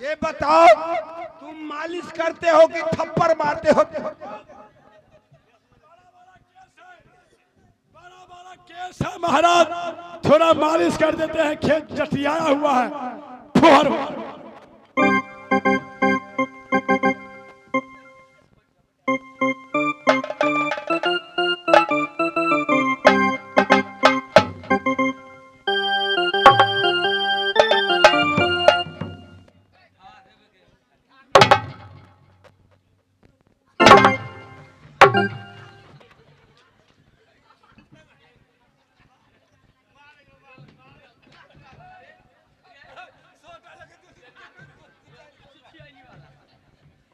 ये बताओ तुम मालिश करते हो कि थप्पड़ मारते हो? बड़ा बड़ा केस है महाराज, थोड़ा मालिश कर देते हैं, खेत जटियाया हुआ है। फुहर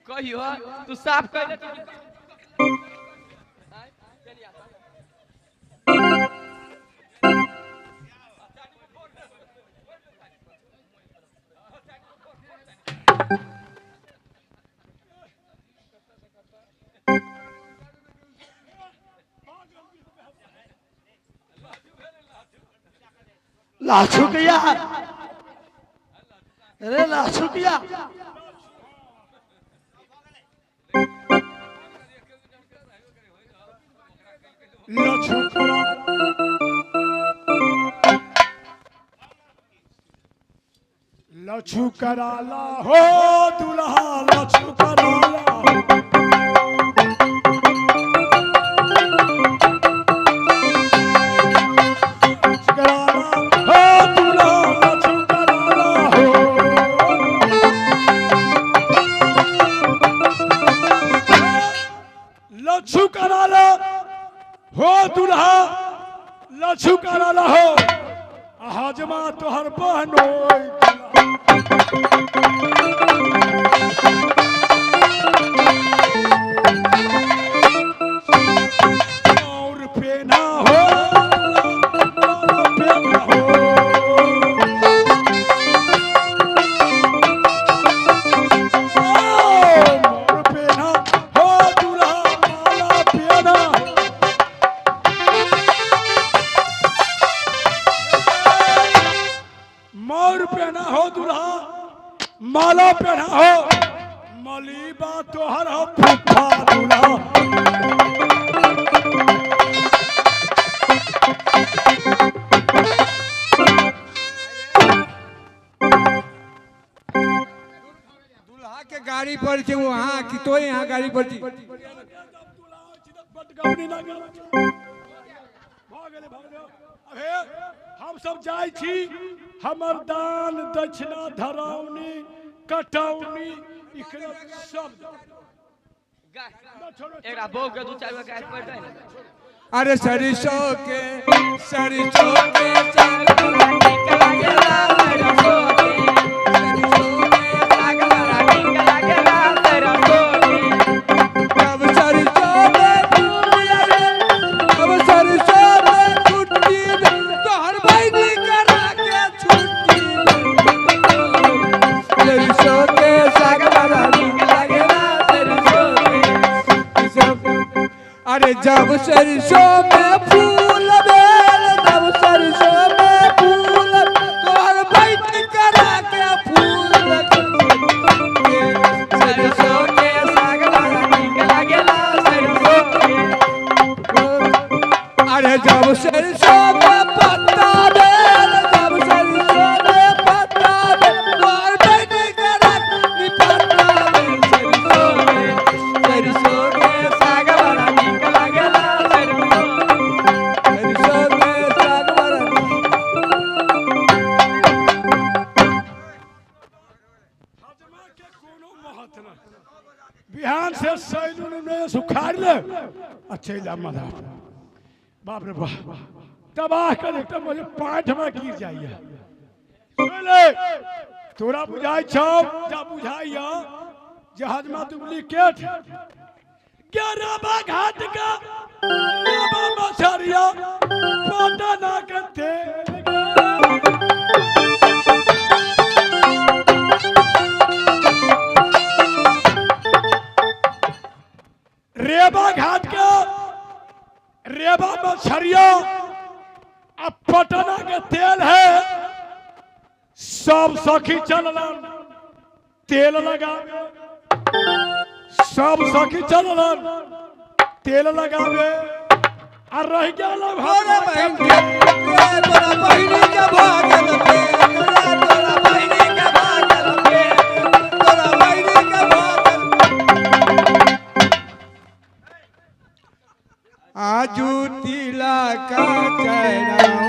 कहियो तू साफ कर दे। लाछुकिया, अरे लाछुकिया, लच्छू कराला हो दुल्हा, लच्छू कराला हो दुल्हा, लच्छू कराला हो। लच्छू कराला हो दुल्हा, लच्छू कराला हो, हाजमा तोहर बहनोई। और पेना हो, पेना हो, और पेना हो दुल्हा, माला पेना हो। मोर पहना हो दुल्हा, माला पहना हो, मलीबा तोहर हो फूफा दुल्हा। दुल्हा के गाड़ी पर छे वहाँ कि तो यहाँ गाड़ी पर छी। हम सब जाय छी, हमर दान दक्षिणा धरौनी कटौनी इकरा सब। एकरा बहू के दू चार गो गाय पड़ जाए। अरे सरिसो के सरिसो के साग बड़ा नीक लागेला, सरिसो के सरिसो के साग बड़ा नीक लागेला, सरिसो के। तब सरिसो में फूल लगे, तब सरिसो में छुट्टी दे, तोहर बहिनी करा के छुट्टी दे। सरिसो के साग बड़ा नीक लागेला, सरिसो के। अरे जब सरसों में फूल बेल, जब सरसों में फूल, तोहर बहिनी करा के फूल। सरसों के साग बड़ा नीक लागेला, सरसों के। अरे जब सरसों में पत्ता बेल, जब सरसों में पत्ता बेल, तोहर बहिनी करा के पत्ता बेल। सरसों के सरसों के साग बड़ा नीक लागेला, सरसों सरसों के साग बड़ा। हजमा के कोनो महत्व नहीं। बिहान से सैलून में सुखाड़ ले अच्छे ला मधा। बाप रे बाप, तबाह कर एकदम मुझे पाँच में गिर जाइए। सुन तोरा बुझाई छौ जा बुझाइया जे हजमा डुप्लीकेट ग्यारहवा घाट का मछरिया पटना पटना के तेल गे। रेबा घाट के रेबा मछरिया आ पटना के तेल है। सब सखी चललन तेल लगावे, सब सखी चललन तेल लगावे आ रह गेल तोरा बहिन के तोरा बहिनी के भागल पेट, तोरा बहिनी के भागल पेट, तोरा बहिनी के भागल। आजू तिलक चढ़ाऊं।